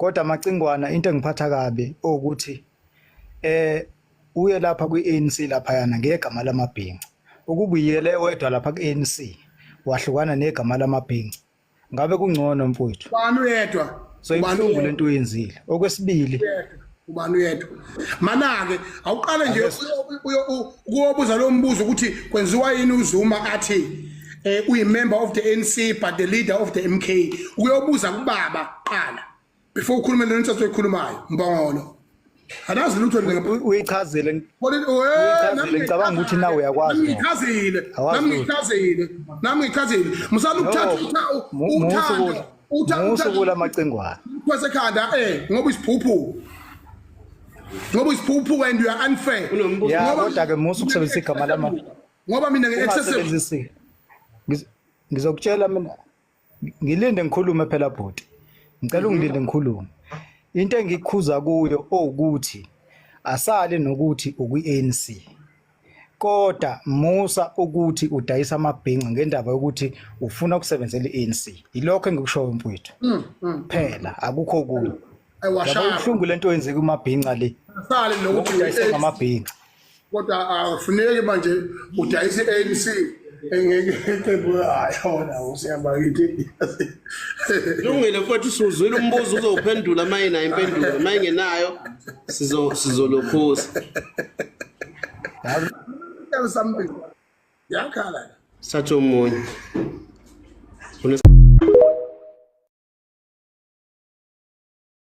Kodwa Macingwana, into engiphatha kabi ukuthi uye lapha kwi-ANC laphayana ngegama lamabhinca. Ukubuyele wedwa lapha ku-ANC wahlukana negama lamabhinca. Ngabe kungcono, mfowethu. Ubani uyedwa? So Ubani ibuhlungu uyedwa? lento oyenzile. Okwesibili, Ubani uyedwa? Mana-ke awuqale nje ukuyobuza lo mbuzo ukuthi kwenziwa yini uZuma athi uyi-member of the ANC but the leader of the MK. Ukuyobuza kubaba qala before ukhulume le nto oyikhulumayo, mbongolo. Anazi lutho nje. Uyichazile. Uyichazile, ngicabanga ukuthi nawe uyakwazi Nami lokho. ngichazile. Awazi Nami lutho. ngichazile. Nami ngichazile. Musana ukuthatha No, uthando musu kula Macingwana. Kwasekhanda ngoba isiphuphu. Ngoba isiphuphu and you are unfair. Unombuzo. Ya, Ngoba- kodwa ke musu ukusebenzisa igama lama Ngoba mina nge-excessive ungasebenzisi. Ngizokutshela mina, ngilinde ngikhulume phela, bhuti. Ngicela ungilinde ngikhulume. Into engikhuza kuyo owukuthi asale nokuthi ukwi-ANC. Kodwa musa ukuthi udayisa amabhinca ngendaba yokuthi ufuna ukusebenzela i-ANC. Yilokho engikushoyo, mfowethu. Phela akukho okunye. Yabo, Ayiwashaya. ibuhlungu lento oyenzeka kumabhinca le. Sale nokuthi Ukudayisa ngamabhinca. Kodwa akufuneki manje udayise i-ANC engeke iqembu, hayi wona usiyamba kithi. Lungile mfowethu, usuzwile umbuzo, uzowuphendula uma inayo impendulo, uma ingenayo sizolokhuza. Tell something. Yakhala. Sathe omunye.